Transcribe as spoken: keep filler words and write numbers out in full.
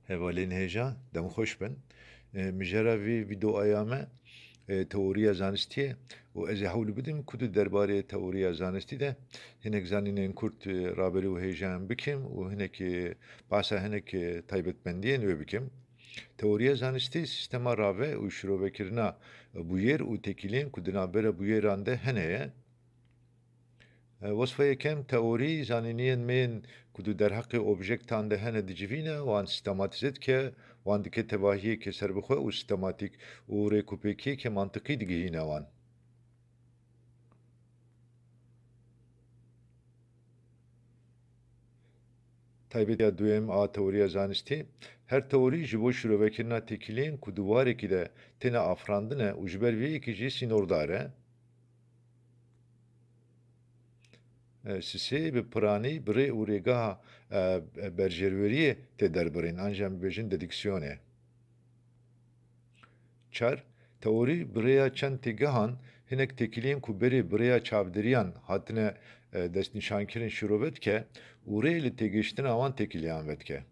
Hevalên hêja, dem xweş bin. E, mijara vê vîdeoya me, e, teoriya zanistî ye û ez ê hewl bidim ku di derbarê teoriya zanistî de hinek zanînên kurt, e, raberî û hêjayan bikim û hinek, e, behsa hinek, e, taybetmendiyên wê bikim. Teoriya zanistî sîstema rave û şirovekirina bûyer û têkiliyên ku di navbera bûyeran de hene ye. E, wesfa yekem, teorî, zanîniyên me yên ku di derheqê objektan de hene dicivîne, wan sîstematîze dike, wan dike tevahiyeke serbixwe û sîstematîk û rêkûpêkiyeke mantiqî digihîne wan. Taybetiya duyem a teoriya zanistî, her teorî ji bo şirovekirina têkiliyên ku di warekî de têne afirandine û ji ber vê yekê jî sînordar e. E, sisê bi piranî bi rê û rêgeha, e, berjêrweriyê tê derbirîn, an jî em bibêjin dediksiyonê. Çar, teorî bi rêya çend têgehan hinek têkiliyên ku berê bi rêya çavdiriyan hatine, e, destnîşankirin şirove dike û rê li têgihiştina wan têkiliyan vedike.